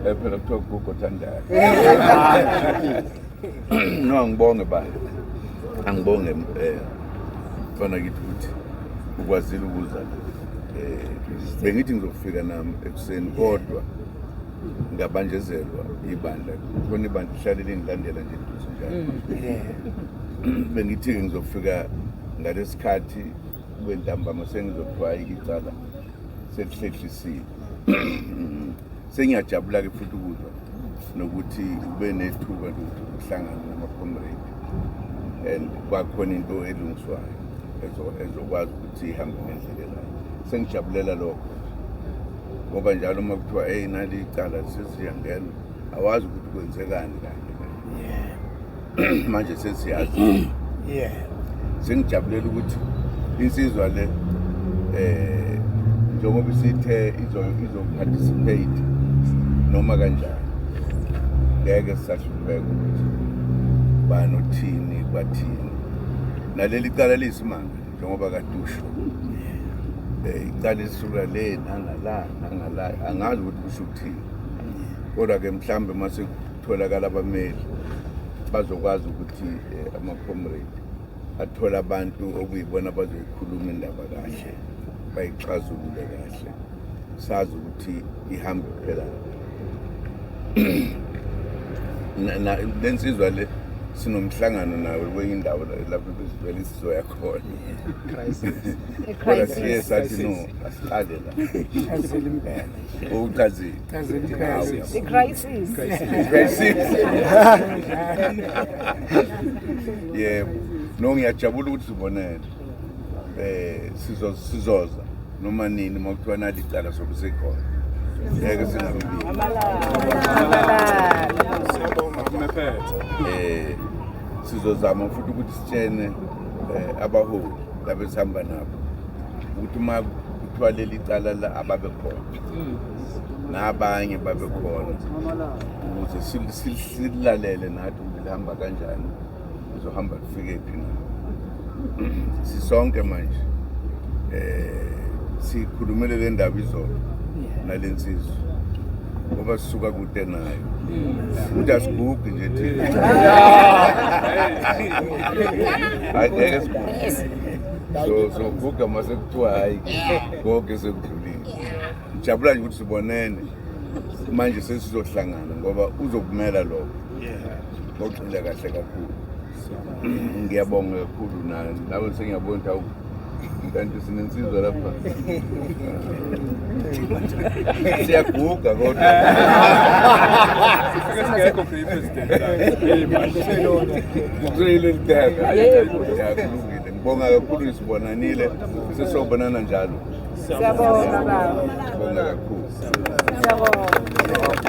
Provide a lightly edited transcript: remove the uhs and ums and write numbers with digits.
Phela kuthiwa ugugu othandayo. No, angibonge baba. Angibonge mfana kithi ukuthi ukwazile ukuza la. Bengithi ngizofika nami ekuseni kodwa ngabanjezelwa ibandla. Khona ibandla lihlale lingilandela nje eduze njalo. Bengithi-ke ngizofika ngalesikhathi kube ntambama sengizothiwa hayi icala selihlehlisile. Sengiyajabula-ke futhi ukuzwa nokuthi ube nethuba lokuthi uhlangane nama-comrade and kwakhona into elungiswayo ezokwazi ukuthi ihambe ngendlela e-right. Sengijabulela lokho ngoba njalo uma kuthiwa eyi nali icala sesiyangena awazi ukuthi kwenzekani kanye kanye. Manje sesiyazi. Sengijabulela ukuthi insizwa le njengoba isithe izo-participate noma kanjani ngeke sisahlupheka ukuthi banothini bathini. Naleli cala liyisimanga njengoba kade usho, icala lisuka le nangala nangala, angazi ukuthi kusho ukuthini, kodwa-ke mhlawumbe uma sekutholakala abameli bazokwazi ukuthi ama-comrade athole abantu okuyibona bazoyikhuluma indaba kahle, bayixazulule kahle, sazi ukuthi ihambe phela. Le nsizwa le sinomhlangano nawe kwenye indawo lapho besivele sizoya khona, kodwa siye sathi no, asiqale la. Uchazile. I-crisis. Crisis. Yebo. No, ngiyajabula ukuthi sibonene. Sizoza noma nini uma kuthiwa nali icala sobe sikhona. Ngeke singabi. Sizozama futhi ukuthi sitshene abaholi laba esihamba nabo ukuthi uma kuthiwa leli cala la ababe khona nabanye babe khona ukuze silalele nathi ukuthi lihamba kanjani, lizohamba lifike phi na. Sisonke manje sikhulumele le ndaba izolo nale nsizwa ngoba sisuka kude nayo ukuthi asigugi nje thina, hayi ngeke siguge, so guga mase kuthiwa hayi konke sekudlulile. Ngijabula nje ukuthi sibonene manje sesizohlangana ngoba uzokumela lokho ngogxila kahle kakhulu. Ngiyabonga kakhulu nawe, sengiyabona ukuthi awu kanti sinensizwa lapha, siyaguga kodwa Singekho president. Kulungile, ngibonga kakhulu, sibonanile, sesobonana njalo. Siyabonga baba. Ngibonga kakhulu. Siyabonga.